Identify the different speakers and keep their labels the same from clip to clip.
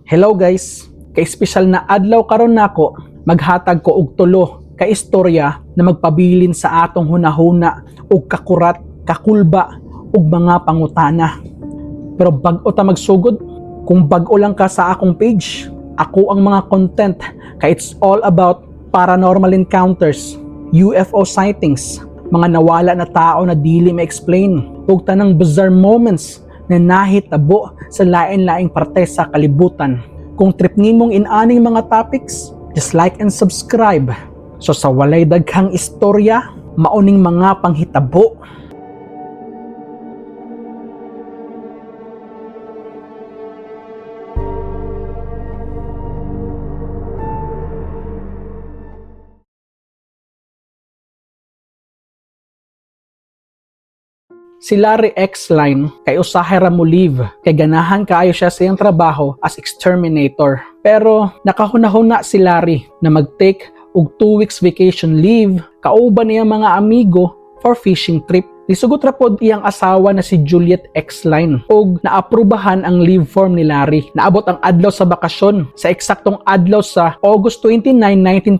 Speaker 1: Hello guys, kay espesyal na adlaw karon nako, maghatag ko og tulo ka istorya na magpabilin sa atong hunahuna og kakurat, kakulba ug mga pangutana. Pero bag-o ta magsugod, kung bag-o lang ka sa akong page, ako ang mga content kay it's all about paranormal encounters, UFO sightings, mga nawala na tao na dili ma-explain, ug tanang bizarre moments na nahitabo sa lain-laing parte sa kalibutan. Kung trip nimong inaning mga topics, just like and subscribe. So sa walay daghang istorya, mauning mga panghitabo. Si Larry Exline kay usahay ra mo leave kay ganahan kaayo siya sa iyang trabaho as exterminator. Pero nakahuna-huna si Larry na mag-take og 2 weeks vacation leave kauban niya mga amigo for fishing trip. Nisugot ra pod iyang asawa na si Juliet Exline ug naaprubahan ang leave form ni Larry. Naabot ang adlaw sa bakasyon sa eksaktong adlaw sa August 29,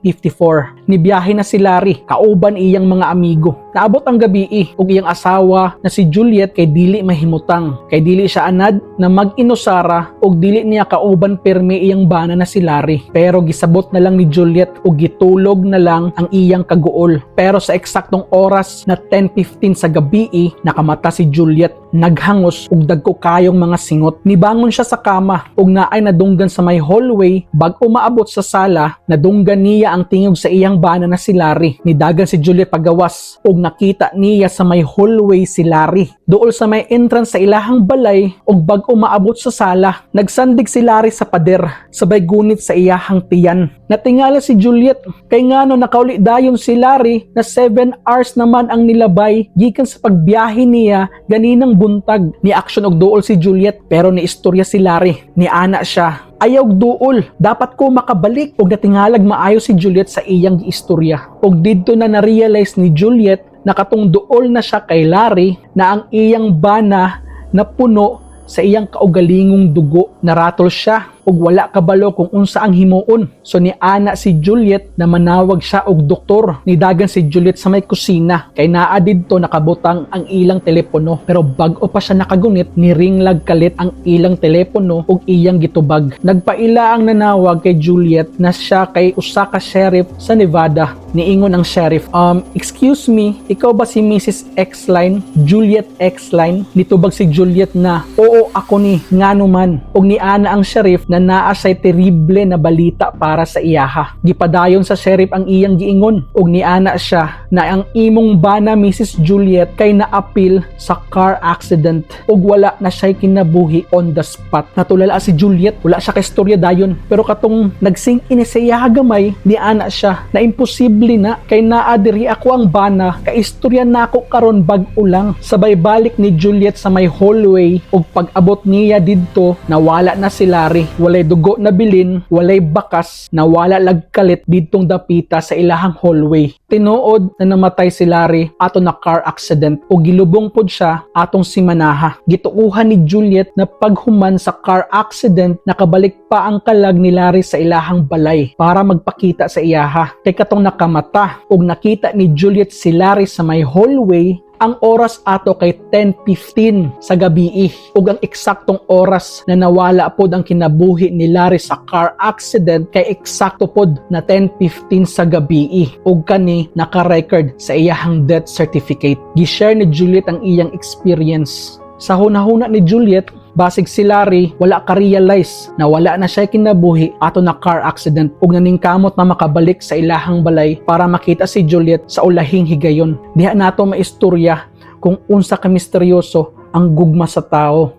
Speaker 1: 1954. Nibiyahe na si Larry kauban iyang mga amigo. Naabot ang gabii ug iyang asawa na si Juliet kay dili mahimutang. Kay dili siya anad na mag-inusara ug dili niya kauban pirmi iyang bana na si Larry. Pero gisabot na lang ni Juliet ug gitulog na lang ang iyang kaguol. Pero sa eksaktong oras na 10:15 sa gabii, nakamata si Juliet, naghangos ug dagko kayong mga singot. Nibangon siya sa kama ug naay nadunggan sa may hallway. Bag-o maabot sa sala, nadunggan niya ang tingog sa iyang bana na si Larry. Nidagan si Juliet pagawas ug nakita niya sa may hallway si Larry. Duol sa may entrance sa ilahang balay ug bag-o maabot sa sala, nagsandig si Larry sa pader, sabay gunit sa iyahang tiyan. Natingala si Juliet kay ngano nakauli dayon si Larry na 7 hours naman ang nilabay gikan sa pagbiyahe niya ganinang buntag. Ni action og duol si Juliet, pero ni istorya si Larry. Ni ana siya, "Ayaw duol, dapat ko makabalik." Og natingalag maayo si Juliet sa iyang giistorya. Og didto na na-realize ni Juliet na katong duol na siya kay Larry na ang iyang bana na puno sa iyang kaugalingong dugo. Naratol siya ug wala kabalo kung unsa ang himuon. So ni ana si Juliet na manawag siya og doktor. Nidagan si Juliet sa may kusina kay naa didto nakabutang ang ilang telepono. Pero bag-o pa siya nakagunit, niringlag kalit ang ilang telepono ug iyang gitubag. Nagpaila ang nanawag kay Juliet na siya kay usa ka sheriff sa Nevada. Niingon ang sheriff, "Excuse me, ikaw ba si Mrs. Exline, Juliet Exline?" Nitubag si Juliet na, "Oo, ako ni, ngano man?" Ug niana ang sheriff na naa siya'y terrible na balita para sa iyaha. Gipadayon sa sheriff ang iyang giingon ug niana siya na ang imong bana, Mrs. Juliet, kay naapil sa car accident ug wala na siya'y kinabuhi on the spot. Natulala si Juliet, wala siya kaistorya dayon. Pero katong nagsink ini sa iyaha gamay, niana siya na imposible na kay naa diri ako ang bana, kaistorya nako karon bag-o lang. Sabay balik ni Juliet sa may hallway ug pag-abot niya didto, nawala na si Larry. Walay dugo na bilin, walay bakas, nawala lag kalit didtong dapita sa ilahang hallway. Tinuod na namatay si Larry ato na car accident ug gilubong pod siya atong simanaha. Gituuhan ni Juliet na paghuman sa car accident, nakabalik pa ang kalag ni Larry sa ilahang balay para magpakita sa iyaha. Kay katong nakamata ug nakita ni Juliet si Larry sa may hallway, ang oras ato kay 10:15 sa gabii ug ang eksaktong oras na nawala pod ang kinabuhi ni Larry sa car accident kay eksakto pod na 10:15 sa gabii ug kani naka-record sa iyahang death certificate. Gi-share ni Juliet ang iyang experience. Sa hunahuna ni Juliet, basig si Larry wala ka-realize na wala na siya kinabuhi ato na car accident ug naningkamot na makabalik sa ilahang balay para makita si Juliet sa ulahing higayon. Diha nato maistorya kung unsa ka misteryoso ang gugma sa tao.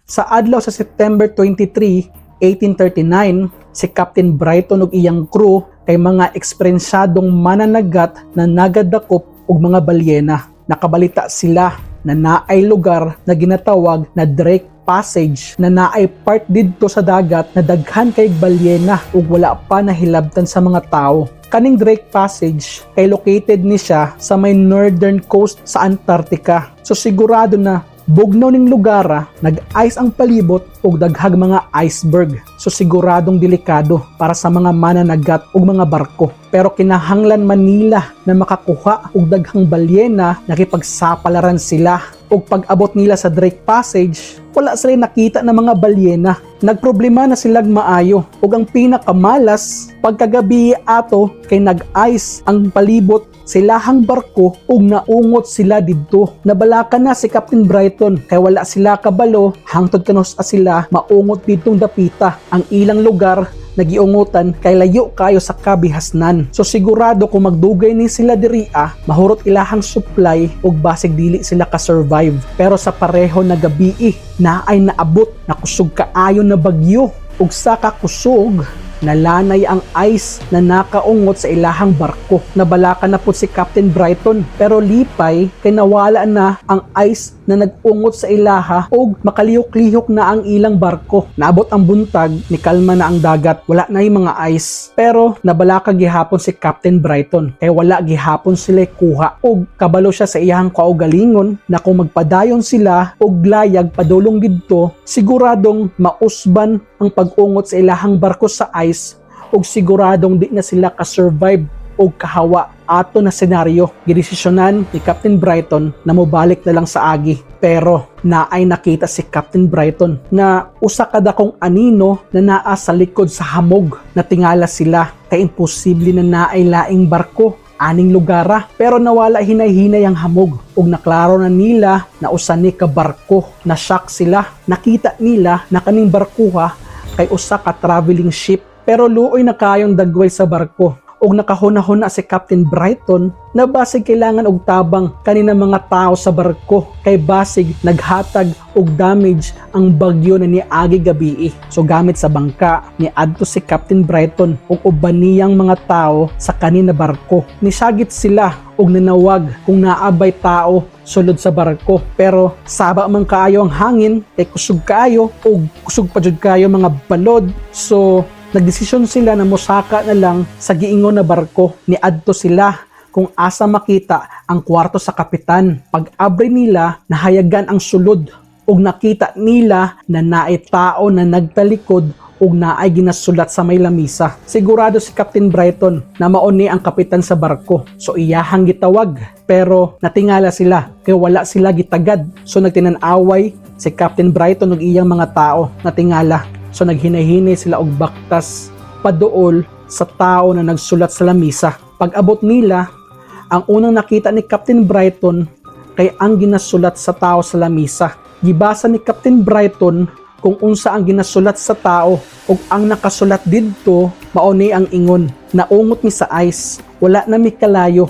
Speaker 1: Sa adlaw sa September 23, 1839, si Captain Brighton ug iyang crew kay mga eksperyensyadong mananagat na nagadakop og mga balyena. Nakabalita sila na naay lugar na ginatawag na Drake Passage na naay part didto sa dagat na daghan kay balyena ug wala pa nahilabtan sa mga tao. Kaning Drake Passage kay located ni siya sa may northern coast sa Antarctica. So sigurado na bugnaw ning lugar, nag-ice ang palibot ug daghag mga iceberg. So siguradong delikado para sa mga mananagat ug mga barko. Pero kinahanglan man nila na makakuha og daghang balyena, nakipagsapalaran sila. Ug pag-abot nila sa Drake Passage, wala sila nakita na mga balyena. Nagproblema na silag maayo. Ug ang pinakamalas, pagkagabi ato kay nag-ice ang palibot silahang barko ug naungot sila didto. Nabalaka na si Captain Brighton kay wala sila kabalo hangtod kanus-a sila maungot didtong dapita. Ang ilang lugar nagiungutan kay layo kayo sa kabihasnan. So sigurado kung magdugay ni sila diri'a, mahurot ilahang supply ug basig dili sila ka-survive. Pero sa pareho na gabii, naay naabot na kusog kaayo na bagyo ug sa kakusog nalanay ang ice na nakaungot sa ilahang barko. Nabalaka na po si Captain Brighton, pero lipay kay nawala na ang ice na nag-ungot sa ilaha ug makalihok-lihok na ang ilang barko. Naabot ang buntag, nikalma na ang dagat, wala na yung mga ice. Pero nabalaka gihapon si Captain Brighton kay wala gihapon sila kuha ug kabalo siya sa iyahang kaugalingon na kung magpadayon sila og layag padulong didto, siguradong mausban ang pag-ungot sa ilahang barko sa ice ug siguradong di na sila ka-survive og kahawa. Ato na senaryo, gidesisyonan ni Captain Brighton na mobalik na lang sa agi. Pero naay nakita si Captain Brighton na usa ka dakong anino na naa sa likod sa hamog. Natingala sila kay imposible na naay laing barko aning lugara, pero nawala hinay-hinay ang hamog ug naklaro na nila na usa ni ka barko. Na shock sila, nakita nila na kaning barkuha kay usa ka traveling ship, pero luoy na kayong dagway sa barko ug nakahuna-huna si Captain Brighton na basig kailangan og tabang kanina mga tao sa barko kay basig naghatag og damage ang bagyo na niagi gabii. So gamit sa bangka, niadto si Captain Brighton ug uban niyang mga tao sa kanina barko. Nisagit sila ug nanawag kung naabay tao sulod sa barko. Pero saba man kaayo ang hangin kay kusog kaayo ug kusog pa jud kaayo mga balod. So nagdesisyon sila na mosaka na lang sa giingon na barko. Niadto sila kung asa makita ang kwarto sa kapitan. Pag-abri nila, nahayagan ang sulod ug nakita nila na naay tao na nagtalikod ug naay ginasulat sa may lamisa. Sigurado si Captain Brighton na mao ni ang kapitan sa barko. So iyahang gitawag, pero natingala sila kay wala sila gitagad. So nagtinan-away si Captain Brighton ug iyang mga tao, natingala. So naghinay-hinay sila og baktas paduol sa tao na nagsulat sa lamisa. Pag-abot nila, ang unang nakita ni Captain Brighton kay ang ginasulat sa tao sa lamisa. Gibasa ni Captain Brighton kung unsa ang ginasulat sa tao ug ang nakasulat didto mao ni ang ingon: "Naungot mi sa ice, wala na mi kalayo,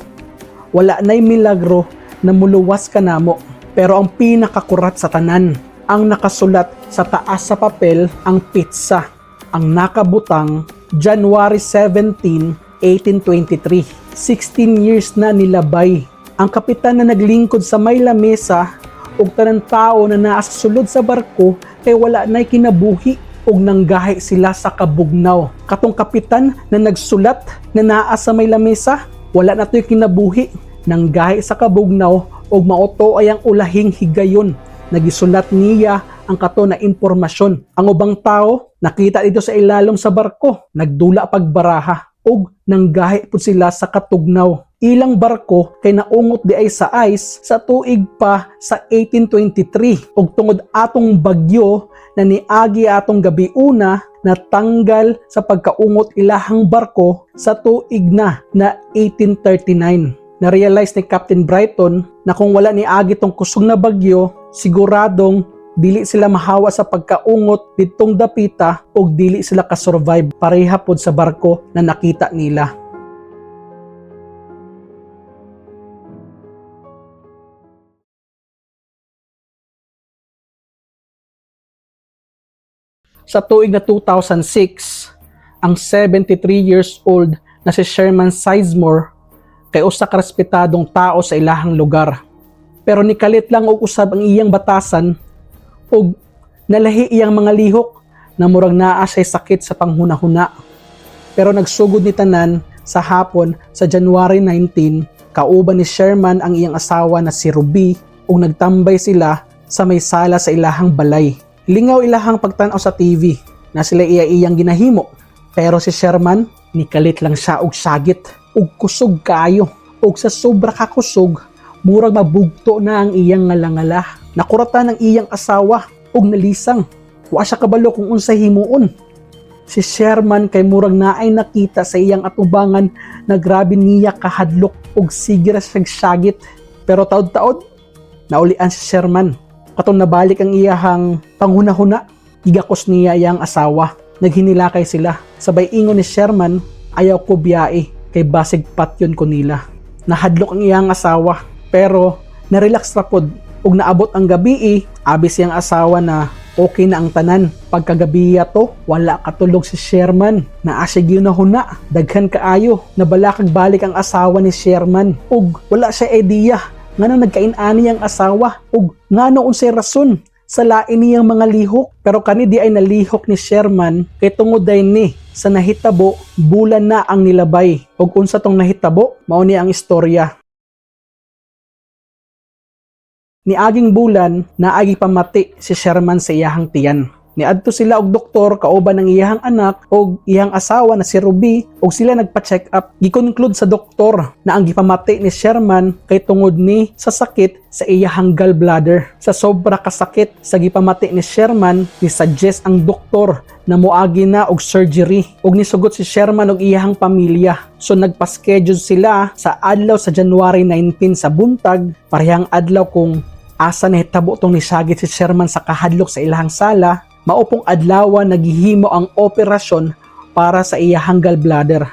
Speaker 1: wala na'y milagro na muluwas kanamo." Pero ang pinakakurat sa tanan, ang nakasulat sa taas sa papel, ang petsa, ang nakabutang January 17, 1823. 16 years na nilabay. Ang kapitan na naglingkod sa may lamesa ug tanan tao na naa sa sulod sa barko kay wala na'y kinabuhi ug nanggahi sila sa kabugnaw. Katong kapitan na nagsulat na naa sa may lamesa, wala na to'y kinabuhi, nanggahi sa kabugnaw ug mao to ay ang ulahing higayon nagisulat niya ang kato na impormasyon. Ang ubang tao nakita dito sa ilalom sa barko, nagdula pagbaraha ug nanggahi pud sila sa katugnaw. Ilang barko kay naungot di ay sa ice sa tuig pa sa 1823 ug tungod atong bagyo na niagi atong gabi una, natanggal sa pagkaungot ilahang barko sa tuig na na 1839. Na-realize ni Captain Brighton na kung wala ni agi tong kusog na bagyo, siguradong dili sila mahawa sa pagkaungot ditong dapita o dili sila kasurvive pareha pod sa barko na nakita nila. Sa tuig na 2006, ang 73 years old na si Sherman Sizemore kay usa ka respetadong tao sa ilahang lugar. Pero nikalit lang og usab ang iyang batasan ug Nalahi iyang mga lihok na murag naa siya'y sakit sa panghunahuna. Pero nagsugod ni tanan sa hapon sa January 19, kauban ni Sherman ang iyang asawa na si Ruby ug nagtambay sila sa may sala sa ilahang balay. Lingaw ilahang pagtan-aw sa TV na sila iya iyang ginahimo. Pero si Sherman, nikalit lang siya og sagit ug kusog kaayo. Ug sa sobra ka kusog, murag mabugto na ang iyang ngalangala. Nakuratan ang iyang asawa ug nalisang. Wa siya kabalo kung unsay himuon. Si Sherman kay murag naay nakita sa iyang atubangan na grabe niya kahadlok ug sige ra siyag syagit. Pero taod-taod, naulian si Sherman. Katong nabalik ang iyahang panghunahuna, gigakos niya iyang asawa. Naghinilakay sila. Sabay ingon ni Sherman, "Ayaw ko biyahe, kay basig patyon ko nila." Nahadlok ang iyang asawa, pero narelax ra pod. Ug naabot ang gabi, abi siyang asawa na okay na ang tanan. Pagkagabi to, wala katulog si Sherman. Naa siya gihunahuna, daghan kaayo. Nabalakag balik ang asawa ni Sherman. Ug wala siya idea ngano nagkain-ani ang asawa ug ngano unsay rason sa lain niyang mga lihok. Pero kani diay nalihok ni Sherman kay tungod day ni sa nahitabo, bulan na ang nilabay. Ug unsa tong nahitabo, mao ni ang istorya. Niaging bulan, naagi pamati si Sherman sa iyahang tiyan. Niadto sila og doktor kauban ng iyahang anak og iyang asawa na si Ruby og sila nagpa-check up. Gi-conclude sa doktor na ang gipamati ni Sherman kay tungod ni sa sakit sa iyahang gallbladder. Sa sobra kasakit sa gipamati ni Sherman, ni-suggest ang doktor na moagi na og surgery ug nisugot si Sherman og iyahang pamilya. So nagpa-schedule sila sa adlaw sa January 19 sa buntag, parehang adlaw kung asa nahitabo tong nisagit si Sherman sa kahadlok sa ilahang sala. Mao pong adlaw naghihimo ang operasyon para sa iyahang gallbladder.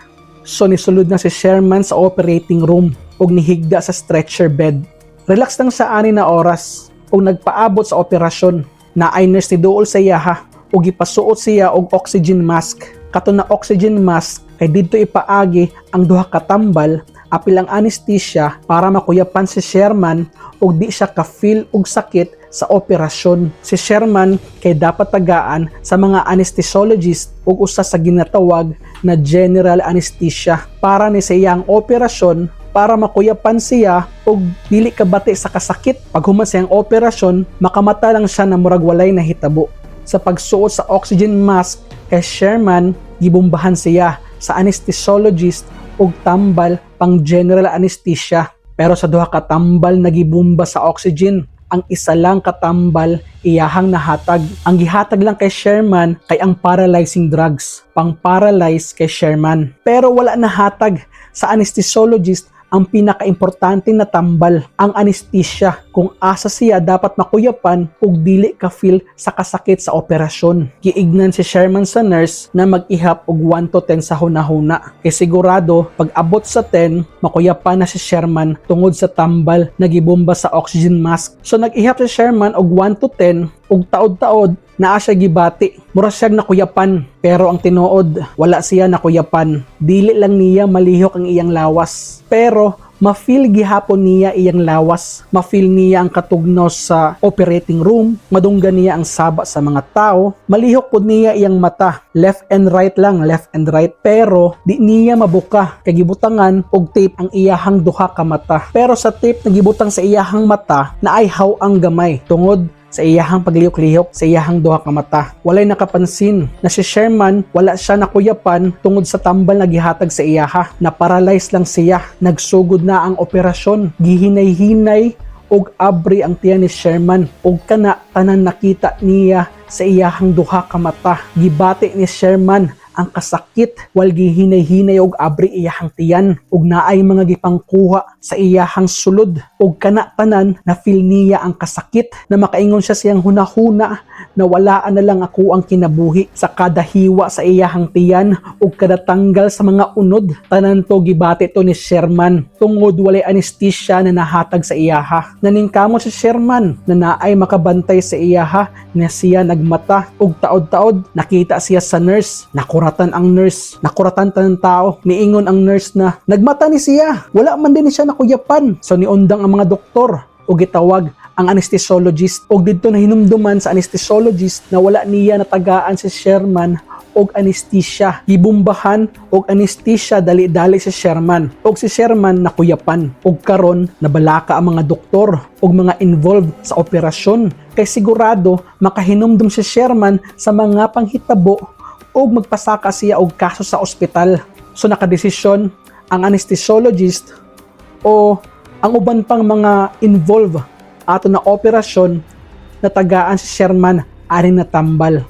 Speaker 1: So nisulod na si Sherman sa operating room ug nihigda sa stretcher bed. Relax lang sa ani na oras ug nagpaabot sa operasyon. Naay nurse ni duol sa iyaha ug gipasuot siya og oxygen mask. Kato na oxygen mask kay didto ipaagi ang duha ka tambal apil ang anesthesia para makuyapan si Sherman ug di siya ka-feel og sakit sa operasyon. Si Sherman kay dapat tagaan sa mga anesthesiologist ug usa sa ginatawag na general anesthesia para ni sa iyang operasyon para makuyapan siya ug dili kabati sa kasakit. Paghuman sa iyang operasyon, makamata lang siya na murag walay nahitabo. Sa pagsuot sa oxygen mask kay Sherman, gibumbahan siya sa anesthesiologist ug tambal pang general anesthesia. Pero sa duha ka tambal na gibumba sa oxygen, ang isa lang katambal iyahang nahatag. Ang gihatag lang kay Sherman kay ang paralyzing drugs, pang paralyze kay Sherman. Pero wala nahatag sa anesthesiologist ang pinakaimportante na tambal, ang anesthesia, kung asa siya dapat makuyapan ug dili ka feel sa kasakit sa operasyon. Giignan si Sherman sa nurse na mag-ihap og 1 to 10 sa hunahuna. Kay sigurado, pag abot sa 10, makuyapan na si Sherman tungod sa tambal na gibomba sa oxygen mask. So nag-ihap si Sherman og 1 to 10 ug taod-taod naa siya gibati. Mura siya nakuyapan, pero ang tinuod, wala siya nakuyapan. Dili lang niya malihok ang iyang lawas. Pero ma-feel gihapon niya iyang lawas. Ma-feel niya ang katugnaw sa operating room, madunggan niya ang saba sa mga tao, malihok pud niya iyang mata, left and right lang, left and right. Pero di niya mabuka kay gibutangan og tape ang iyahang duha ka mata. Pero sa tape na gibutang sa iyahang mata, naay haw-ang gamay tungod sa iyahang paglihok-lihok sa iyahang duha ka mata. Walay nakapansin na si Sherman, wala siya nakuyapan tungod sa tambal na gihatag sa iyaha. Na-paralyze lang siya. Nagsugod na ang operasyon. Gihinay-hinay og abri ang tiyan ni Sherman ug kana tanan nakita niya sa iyahang duha ka mata. Gibati ni Sherman ang kasakit while gihinay-hinay og abri iyahang tiyan ug naay mga gipangkuha sa iyahang sulod ug kana tanan na feel niya ang kasakit na makaingon siya siyang hunahuna na walaan na lang ako ang kinabuhi. Sa kada hiwa sa iyahang tiyan ug kada tanggal sa mga unod, tanan to gibati to ni Sherman tungod walay anesthesia na nahatag sa iyaha. Naningkamot si Sherman na naay makabantay sa iyaha na siya nagmata ug taod-taod nakita siya sa nurse. Nakuratan ang nurse, nakuratan tanan tao. Niingon ang nurse na nagmata ni siya, wala man din siya nakuyapan. So niundang ang mga doktor ug gitawag ang anesthesiologist. Og didto nahinumduman sa anesthesiologist na wala niya natagaan si Sherman og anesthesia. Gibumbahan og anesthesia dali-dali si Sherman. Og si Sherman nakuyapan. Og karon nabalaka ang mga doktor og mga involved sa operasyon. Kay sigurado makahinumdum si Sherman sa mga panghitabo og magpasaka siya og kaso sa ospital. So nakadesisyon ang anesthesiologist o ang uban pang mga involved ato na operasyon na tagaan si Sherman ani natambal.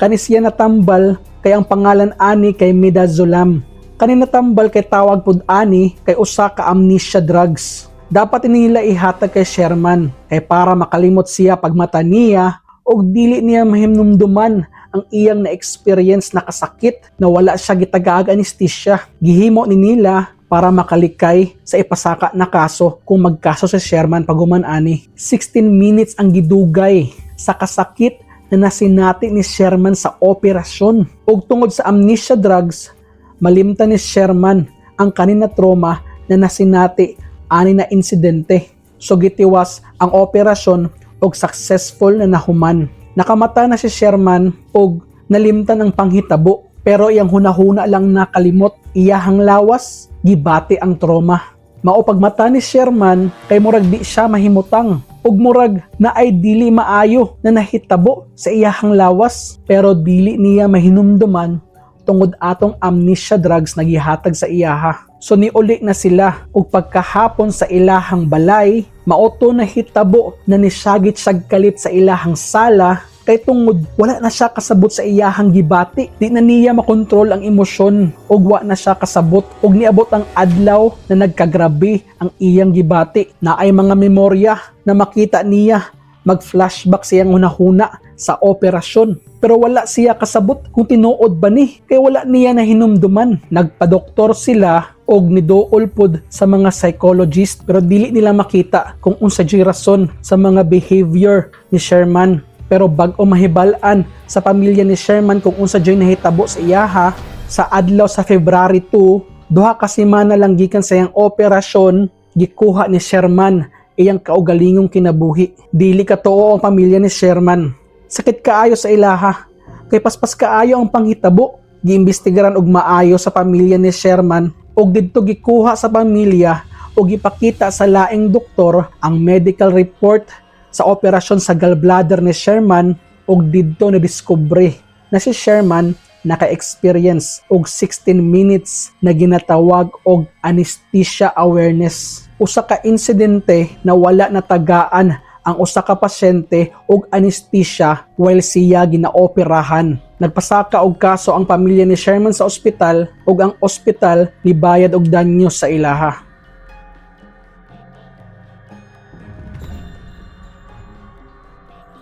Speaker 1: Kani siya natambal kay ang pangalan ani kay midazolam. Kani natambal kay tawag pud ani kay usa ka amnesia drugs. Dapat nila ihatag kay Sherman kay para makalimot siya pagmata niya og dili niya mahimnumduman ang iyang na-experience na kasakit na wala siya gitagaag anesthesia. Gihimo ni nila para makalikay sa ipasaka na kaso kung magkaso si Sherman paghuman ani. 16 minutes ang gidugay sa kasakit na nasinati ni Sherman sa operasyon. Ug tungod sa amnesia drugs, malimtan ni Sherman ang kanina trauma na nasinati ani na insidente. So gitiwas ang operasyon og successful na nahuman. Nakamata na si Sherman og nalimtan ang panghitabo, pero iyang hunahuna lang nakalimot, iyahang lawas gibati ang trauma. Mao pagmata ni Sherman kay murag di siya mahimutang ug murag naay dili maayo na nahitabo sa iyahang lawas, pero dili niya mahinumduman tungod atong amnesia drugs na gihatag sa iyaha. So niuli na sila ug pagkahapon sa ilahang balay, mao to nahitabo na nisagit siyag kalit sa ilahang sala kay tungod wala na siya kasabot sa iyahang gibati. Di na niya makontrol ang emosyon ug wa na siya kasabot ug niabot ang adlaw na nagkagrabe ang iyang gibati. Naay mga memorya na makita niya, mag-flashback siyang hunahuna sa operasyon. Pero wala siya kasabot kung tinuod ba ni kay wala niya nahinumduman. Nagpadoktor sila og niduol pod sa mga psychologist, pero dili nila makita kung unsa jud rason sa mga behavior ni Sherman. Pero bag-o mahibal-an sa pamilya ni Sherman kung unsa jud nahitabo sa iyaha, sa adlaw sa February 2, 2 ka semana lang gikan sa iyang operasyon, gikuha ni Sherman iyang kaugalingong kinabuhi. Dili katuo ang pamilya ni Sherman. Sakit kaayo sa ilaha. Kay paspas kaayo ang panghitabo. Giimbestigaran og maayo sa pamilya ni Sherman ug didto gikuha sa pamilya ug gipakita sa laing doktor ang medical report sa operasyon sa gallbladder ni Sherman ug didto nadiskubre na si Sherman naka-experience og 16 minutes na ginatawag og anesthesia awareness. Usa ka insidente na wala natagaan ang usa ka pasyente og anesthesia while siya ginaoperahan. Nagpasaka og kaso ang pamilya ni Sherman sa ospital ug ang ospital nibayad og danyo sa ilaha.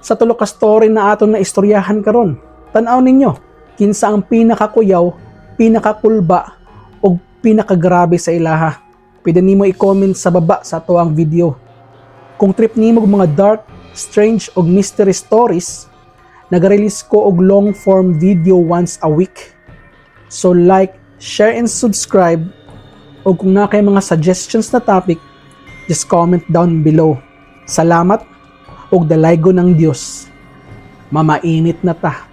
Speaker 1: Sa tulo ka story na aton na istoryahan karon, tan-aw ninyo kinsa ang pinakakuyaw, pinakakulba ug pinakagrabe sa ilaha. Pwede nimo i-comment sa baba sa atoang video. Kung trip nimo og mga dark, strange ug mystery stories, naga-release ko og long form video once a week. So like, share and subscribe, o kung naa kay mga suggestions na topic, just comment down below. Salamat ug dalaygon ng Dios. Mamainit na ta.